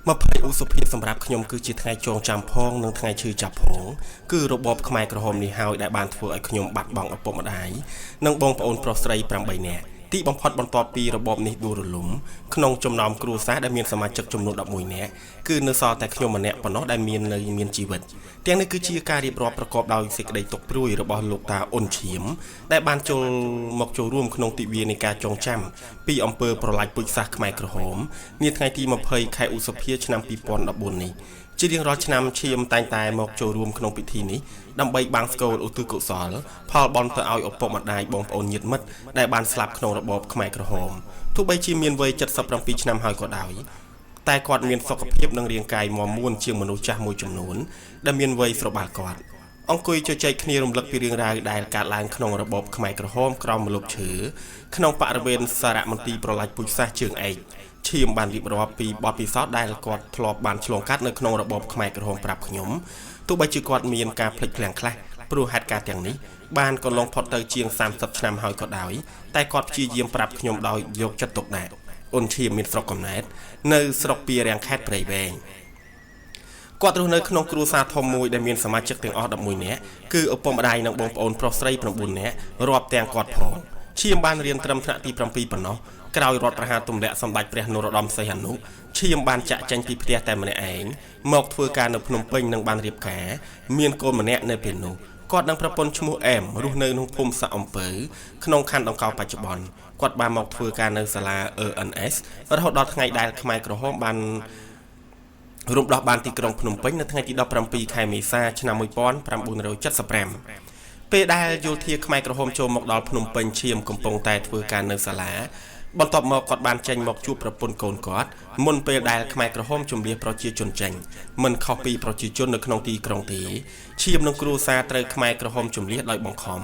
20ឧសភាសម្រាប់ខ្ញុំគឺជាថ្ងៃចងចាំផងនិងថ្ងៃឈឺចាប់ផងគឺរបបខ្មែរក្រហមនេះហើយដែលបានធ្វើឲ្យខ្ញុំបាត់បង់ឪពុកម្ដាយនិងបងប្អូនប្រុសស្រី8នាក់ទីបំផុតបន្ទាប់ពីរបបនេះដួលរលំក្នុងចំណោមគ្រួសារដែលមានសមាជិកចំនួន11នាក់គឺនៅសល់តែខ្ញុំម្នាក់ប៉ុណ្ណោះដែលមាននៅមានជីវិតទាំងនេះគឺជាការរៀបរាប់ប្រកបដោយសេចក្តីទុក្ខព្រួយរបស់លោកតាអ៊ុនឈៀមដែលបានចូលមកចូលរួមក្នុងទិវានៃការចងចាំពីអំពើប្រល័យពូជសាសន៍ខ្មែរក្រហមនាថ្ងៃទី20ខែឧសភាឆ្នាំ2014នេះជារៀងរាល់ឆ្នាំឈៀមតែងតែមកចូលរួមក្នុងពិធីនេះដើម្បីបាំងស្កូលឧទ្ទិសកុសលផលបុណ្យទៅឲ្យឪពុកម្ដាយបងប្អូនញាតិមិត្តដែលបានស្លាប់ក្នុងរបបខ្មែរក្រហមទោះបីជាមានវ័យ77ឆ្នាំហើយក៏ដោយតែគាត់មានសុខភាពនិងរាងកាយមាំមួនជាងមនុស្សចាស់មួយចំនួនដែលមានវ័យស្របាលគាត់អង្គុយជជែកគ្នារំលឹកពីរឿងរ៉ាវដែលកើតឡើងក្នុងរបបខ្មែរក្រហមក្រោមម្លប់ឈើក្នុងបរិវេណសារមន្ទីរប្រល័យពូជសាសន៍ជើងឯកឈៀមបានរៀបរាប់ពីបទពិសោធន៍ដែលគាត់ធ្លាប់បានឆ្លងកាត់នៅក្នុងរបបខ្មែរក្រហមប្រាប់ខ្ញុំទោះបីជាគាត់មានការភ្លេចភ្លាំងខ្លះព្រោះហេតុការណ៍ទាំងនេះបានកន្លងផុតទៅជាង30ឆ្នាំហើយក៏ដោយតែគាត់ព្យាយាមប្រាប់ខ្ញុំដោយយកចិត្តទុកដាក់អ៊ុនឈៀមមានស្រុកកំណើតនៅស្រុកពីរាំងខេត្តព្រៃវែងគាត់រស់នៅក្នុងគ្រួសារធំមួយដែលមានសមាជិកទាំងអស់11នាក់គឺឪពុកម្ដាយនិងបងប្អូនប្រុសស្រី9នាក់រាប់ទាំងគាត់ផងឈៀមបានរៀនត្រឹមថ្នាក់ទី7ប៉ុណ្ណោះក្រោយរដ្ឋប្រហារទម្លាក់សម្ដេចព្រះនរោត្តមសីហនុឈៀមបានចាក់ចេញពីផ្ទះតែម្នាក់ឯងមកធ្វើការនៅភ្នំពេញនិងបានរៀបការមានកូនម្នាក់នៅពេលនោះគាត់និងប្រពន្ធឈ្មោះអែមរស់នៅក្នុងភូមិសាក់អំពៅក្នុងខណ្ឌដង្កោបច្ចុប្បន្នគាត់បានមកធ្វើការនៅសាលា ENS រហូតដល់ថ្ងៃដែលខ្មែរក្រហមបានរំដោះបានទីក្រុងភ្នំពេញនៅថ្ងៃទី17ខែមេសាឆ្នាំ1975ពេលដែលយោធាខ្មែរក្រហមចូលមកដល់ភ្នំពេញឈៀមកំពុងតែធ្វើការនៅសាលាបន្ទាប់មកគាត់បានចេញមកជួបប្រពន្ធកូនគាត់មុនពេលដែលខ្មែរក្រហមជំនះប្រជាជនចេញមិនខុសពីប្រជាជននៅក្នុងទីក្រុងទេឈៀមនិងគ្រួសារត្រូវខ្មែរក្រហមជំនះដោយបង្ខំ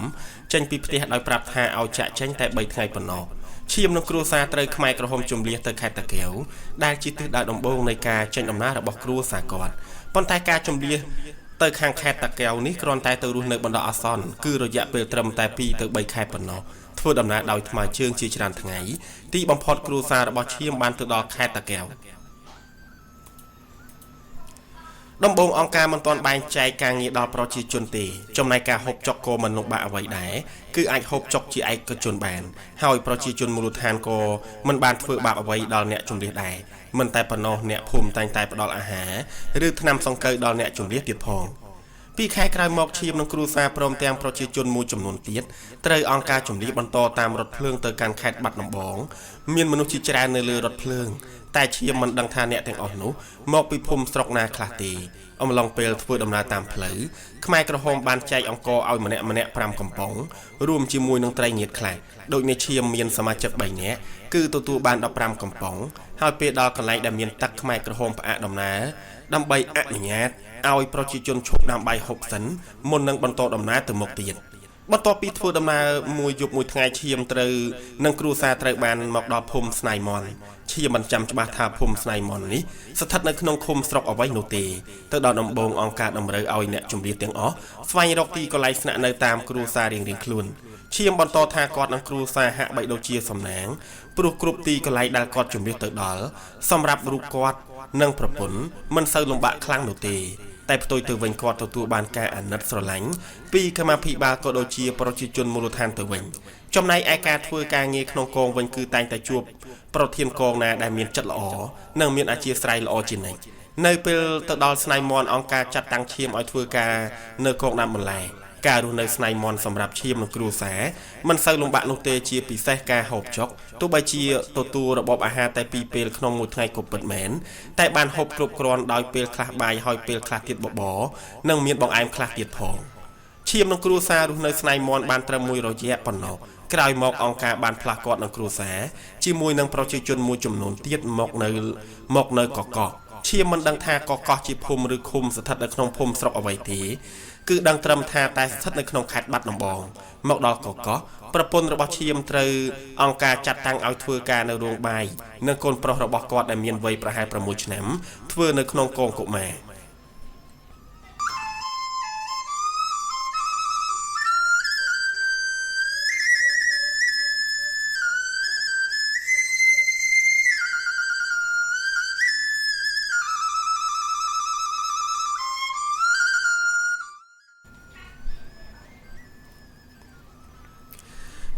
ចេញពីផ្ទះដោយប្រាប់ថាឲ្យចាក់ចេញតែ3ថ្ងៃប៉ុណ្ណោះឈៀមនិងគ្រួសារត្រូវខ្មែរក្រហមជំនះទៅខេត្តតាកែវដែលជាទិសដៅដំបូងនៃការចេញដំណើររបស់គ្រួសារគាត់ប៉ុន្តែការជំនះទៅខាងខេត្តតាកែវនេះគ្រាន់តែទៅរស់នៅបណ្ដោះអាសន្នគឺរយៈពេលត្រឹមតែ2ទៅ3ខែប៉ុណ្ណោះធ្វើដំណើរដោយថ្មើរជើងជាច្រើនថ្ងៃទីបំផុតគ្រួសាររបស់ឈៀមបានទៅដល់ខេត្តតាកែវដំបូងអង្គការមិនទាន់បែងចែកការងារដល់ប្រជាជនទេចំណែកការហូបចុកក៏មិនលំបាកអ្វីដែរគឺអាចហូបចុកជាឯកជនបានហើយប្រជាជនមូលដ្ឋានក៏មិនបានធ្វើបាបអ្វីដល់អ្នកជំនះដែរមិនតែប៉ុណ្ណោះអ្នកភូមិតែងតែផ្ដល់អាហារឬថ្នាំសង្កូវដល់អ្នកជំនះទៀតផងពីខែក្រោយមកឈៀមនិងគ្រួសារព្រមទាំងប្រជាជនមួយចំនួនទៀតត្រូវអង្គការជំនះបន្តតាមរថភ្លើងទៅកាន់ខេត្តបាត់ដំបងមានមនុស្សជាច្រើននៅលើរថភ្លើងតែឈៀមមិនដឹងថាអ្នកទាំងអស់នោះមកពីភូមិស្រុកណាខ្លះទេអំឡុងពេលធ្វើដំណើរតាមផ្លូវខ្មែរក្រហមបានចែកអង្គឲ្យម្នាក់ម្នាក់5កំប៉ុងរួមជាមួយនឹងត្រីងៀតខ្លះដូចនេះឈៀមមានសមាជិក3នាក់គឺទទួលបាន15កំប៉ុងហើយពេលដល់កន្លែងដែលមានទឹកខ្មែរក្រហមផ្អាកដំណើរដើម្បីអនុញ្ញាតឲ្យប្រជាជនឈប់ដាំបាយហូបសិនមុននឹងបន្តដំណើរទៅមុខទៀតបន្ទាប់ពីធ្វើដំណើរមួយយប់មួយថ្ងៃឈៀមត្រូវនិងគ្រួសារត្រូវបានមកដល់ភូមិស្នៃមន់ឈៀមមិនចាំច្បាស់ថាភូមិស្នៃមន់នេះស្ថិតនៅក្នុងឃុំស្រុកអ្វីនោះទេទៅដល់ដំបូងអង្គការតម្រូវឲ្យអ្នកជំនាញទាំងអស់ស្វែងរកទីកន្លែងស្នាក់នៅតាមគ្រួសាររៀងៗខ្លួនឈៀមបន្តថាគាត់និងគ្រួសារហាក់បីដូចជាសំណាងព្រោះគ្រប់ទីកន្លែងដែលគាត់ជំនះទៅដល់សម្រាប់រូបគាត់និងប្រពន្ធមិនសូវលំបាកខ្លាំងនោះទេតែផ្ទុយទៅវិញគាត់ទទួលបានការអាណិតស្រឡាញ់ពីកម្មាភិបាលក៏ដូចជាប្រជាជនមូលដ្ឋានទៅវិញចំណែកឯការធ្វើការងារក្នុងកងវិញគឺតែងតែជួបប្រធានកងណាដែលមានចិត្តល្អនិងមានអធ្យាស្រ័យល្អជានិច្ចនៅពេលទៅដល់ស្នៃមន់អង្គការចាត់តាំងឈៀមឲ្យធ្វើការនៅកងដាំបន្លែការរស់នៅស្នៃមន់សម្រាប់ឈៀមនិងគ្រួសារមិនសូវលំបាកនោះទេជាពិសេសការហូបចុកទោះបីជាទទួលរបបអាហារតែពីរពេលក្នុងមួយថ្ងៃក៏ពិតមែនតែបានហូបគ្រប់គ្រាន់ដោយពេលខ្លះបាយហើយពេលខ្លះទៀតបបរនិងមានបង្អែមខ្លះទៀតផងឈៀមនិងគ្រួសាររស់នៅស្នៃមន់បានត្រឹមមួយរយៈប៉ុណ្ណោះក្រោយមកអង្គការបានផ្លាស់គាត់និងគ្រួសារជាមួយនឹងប្រជាជនមួយចំនួនទៀតមកនៅកកោះឈៀមមិនដឹងថាកកោះជាភូមិឬឃុំស្ថិតនៅក្នុងភូមិស្រុកអ្វីទេគឺដឹងត្រឹមថាតែស្ថិតនៅក្នុងខេត្តបាត់ដំបងមកដល់កកោះប្រពន្ធរបស់ឈៀមត្រូវអង្គការចាត់តាំងឲ្យធ្វើការនៅរោងបាយនិងកូនប្រុសរបស់គាត់ដែលមានវ័យប្រហែល6ឆ្នាំធ្វើនៅក្នុងកងកុមារ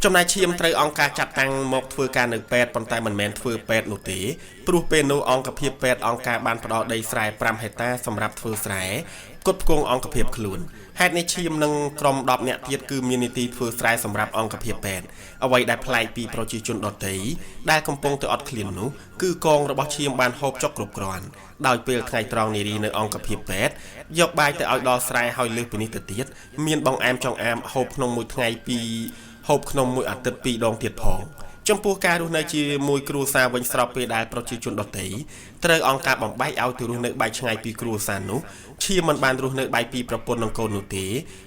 ចំណែកឈាមត្រូវអង្គការចាត់តាំងមកធ្វើការនៅពេទ្យប៉ុន្តែមិនមែនធ្វើពេទ្យនោះទេព្រោះពេលនោះអង្គភាពពេទ្យអង្គការបានផ្ដល់ដីស្រែ5ហិកតាសម្រាប់ធ្វើស្រែផ្គត់ផ្គង់អង្គភាពខ្លួនហេតុនេះឈាមនិងក្រុម10នាក់ទៀតគឺមាននីតិធ្វើស្រែសម្រាប់អង្គភាពពេទ្យអ្វីដែលប្លែកពីប្រជាជនដទៃដែលកំពុងទៅអត់ឃ្លាននោះគឺកងរបស់ឈាមបានហូបចុកគ្រប់គ្រាន់ដោយពេលថ្ងៃត្រង់នារីនៅអង្គភាពពេទ្យយកបាយទៅឲ្យដល់ស្រែហើយលើសពីនេះទៅទៀតមានបងអែមចង់អាមហូបក្នុងមួយថ្ងៃពីរហូបក្នុងមួយអាទិត្យ2ដងទៀតផងចំពោះការរស់នៅជាមួយគ្រួសារវិញស្របពេលដែលប្រជាជនដទៃត្រូវអង្គការបំបែកឲ្យទៅរស់នៅបែកឆ្ងាយពីគ្រួសារនោះឈាមមិនបានរស់នៅបែកពីប្រពន្ធនិងកូននោះទេ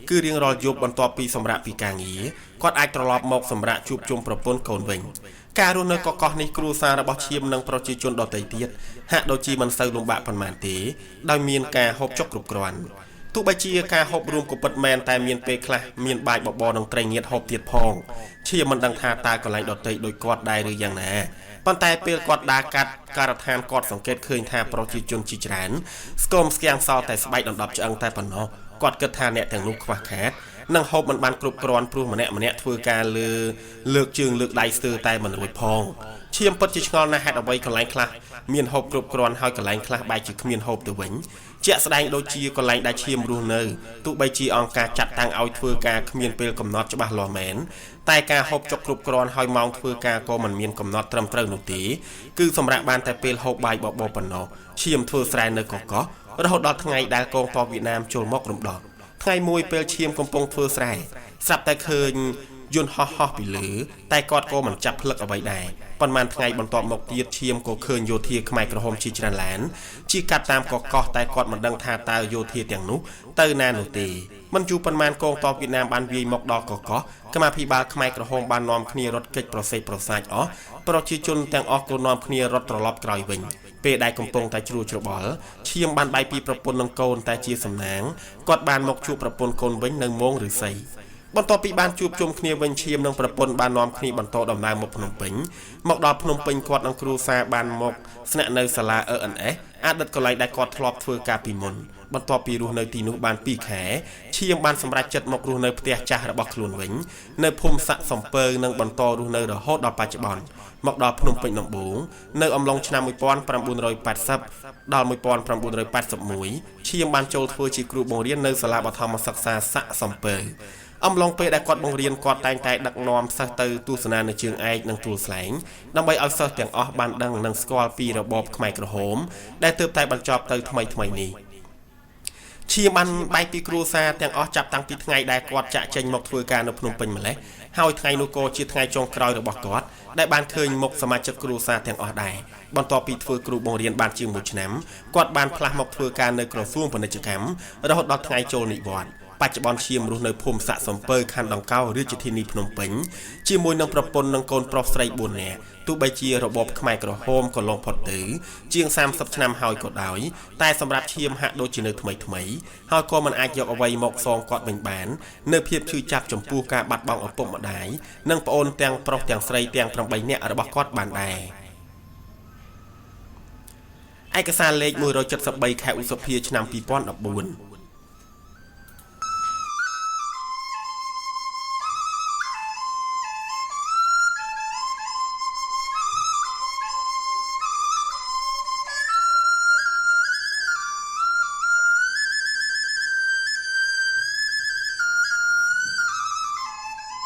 គឺរៀងរាល់យប់បន្ទាប់ពីសម្រាកពីការងារគាត់អាចត្រឡប់មកសម្រាកជួបជុំប្រពន្ធកូនវិញការរស់នៅកកោះនេះគ្រួសាររបស់ឈាមនិងប្រជាជនដទៃទៀតហាក់ដូចជាមិនសូវលំបាកប៉ុន្មានទេដោយមានការហូបចុកគ្រប់គ្រាន់ទោះបីជាការហូបរួមក៏ពិតមែនតែមានពេលខ្លះមានបាយបបរនិងត្រីងៀតហូបទៀតផងឈាមមិនដឹងថាតើកន្លែងដទៃដូចគាត់ដែរឬយ៉ាងណាប៉ុន្តែពេលគាត់ដើរកាត់ការដ្ឋានគាត់សង្កេតឃើញថាប្រជាជនជាច្រើនស្គមស្គាំងសល់តែស្បែកដណ្ដប់ឆ្អឹងតែប៉ុណ្ណោះគាត់គិតថាអ្នកទាំងនោះខ្វះខាតនិងហូបមិនបានគ្រប់គ្រាន់ព្រោះម្នាក់ៗធ្វើការលើលើកជើងលើកដៃស្ទើរតែមិនរួចផងឈាមពិតជាឆ្ងល់ណាស់ហេតុអ្វីកន្លែងខ្លះមានហូបគ្រប់គ្រាន់ហើយកន្លែងខ្លះបែរជាគ្មានហូបទៅវិញជាក់ស្ដែងដូចជាកន្លែងដែលឈាមរស់នៅទោះបីជាអង្គការចាត់តាំងឲ្យធ្វើការគ្មានពេលកំណត់ច្បាស់លាស់មែនតែការហូបចុកគ្រប់គ្រាន់ហើយម៉ោងធ្វើការក៏មិនមានកំណត់ត្រឹមត្រូវនោះទេគឺសម្រាប់បានតែពេលហូបបាយបបរប៉ុណ្ណោះឈាមធ្វើស្រែនៅកកោះរហូតដល់ថ្ងៃដែលកងទ័ពវៀតណាមចូលមករំដោះថ្ងៃមួយពេលឈាមកំពុងធ្វើស្រែស្រាប់តែឃើញយន្តហោះហោះពីលើតែគាត់ក៏មិនចាប់ផ្លឹកអ្វីដែរប៉ុន្មានថ្ងៃបន្ទាប់មកទៀតឈាមក៏ឃើញយោធាខ្មែរក្រហមជាច្រើនឡានជិះកាត់តាមកកោះតែគាត់មិនដឹងថាតើយោធាទាំងនោះទៅណានោះទេមិនយូរប៉ុន្មានកងទ័ពវៀតណាមបានវាយមកដល់កកោះកម្មាភិបាលខ្មែរក្រហមបាននាំគ្នារត់គេចប្រសេកប្រសាចអស់ប្រជាជនទាំងអស់ក៏នាំគ្នារត់ត្រឡប់ក្រោយវិញពេលដែលកំពុងតែជ្រួលច្របល់ឈាមបានបែកពីប្រពន្ធនិងកូនតែជាសំណាងគាត់បានមកជួបប្រពន្ធកូនវិញនៅម៉ោងឫស្សីបន្ទាប់ពីបានជួបជុំគ្នាវិញឈាមនិងប្រពន្ធបាននាំគ្នាបន្តដំណើរមកភ្នំពេញមកដល់ភ្នំពេញគាត់និងគ្រួសារបានមកស្នាក់នៅសាលា ENS អតីតកន្លែងដែលគាត់ធ្លាប់ធ្វើការពីមុនបន្ទាប់ពីរស់នៅទីនោះបាន2ខែឈាមបានសម្រេចចិត្តមករស់នៅផ្ទះចាស់របស់ខ្លួនវិញនៅភូមិសាក់សំពៅនិងបន្តរស់នៅរហូតដល់បច្ចុប្បន្នមកដល់ភ្នំពេញដំបូងនៅអំឡុងឆ្នាំ1980ដល់1981ឈាមបានចូលធ្វើជាគ្រូបង្រៀននៅសាលាបឋមសិក្សាសាក់សំពៅអំឡុងពេលដែលគាត់បង្រៀនគាត់តែងតែដឹកនាំសិស្សទៅទស្សនានៅជើងឯកនិងទួលស្លែងដើម្បីឲ្យសិស្សទាំងអស់បានដឹងនិងស្គាល់ពីរបបខ្មែរក្រហមដែលទើបតែបញ្ចប់ទៅថ្មីៗនេះឈាមបានបែកពីគ្រួសារទាំងអស់ចាប់តាំងពីថ្ងៃដែលគាត់ចាក់ចេញមកធ្វើការនៅភ្នំពេញម្លេះហើយថ្ងៃនោះក៏ជាថ្ងៃចុងក្រោយរបស់គាត់ដែលបានឃើញមុខសមាជិកគ្រួសារទាំងអស់ដែរបន្ទាប់ពីធ្វើគ្រូបង្រៀនបានជាង1ឆ្នាំគាត់បានផ្លាស់មកធ្វើការនៅក្រសួងពាណិជ្ជកម្មរហូតដល់ថ្ងៃចូលនិវត្តន៍បច្ចុប្បន្នឈាមរស់នៅភូមិសាក់សំពៅខណ្ឌដង្កោរាជធានីភ្នំពេញជាមួយនឹងប្រពន្ធនិងកូនប្រុសស្រី4នាក់ទោះបីជារបបខ្មែរក្រហមកន្លងផុតទៅជាង30ឆ្នាំហើយក៏ដោយតែសម្រាប់ឈាមហាក់ដូចជានៅថ្មីៗហើយក៏មិនអាចយកអ្វីមកសងគាត់វិញបាននៅភាពឈឺចាប់ចំពោះការបាត់បង់ឪពុកម្ដាយនិងប្អូនទាំងប្រុសទាំងស្រីទាំង8នាក់របស់គាត់បានដែរឯកសារលេខ173ខែឧសភាឆ្នាំ2014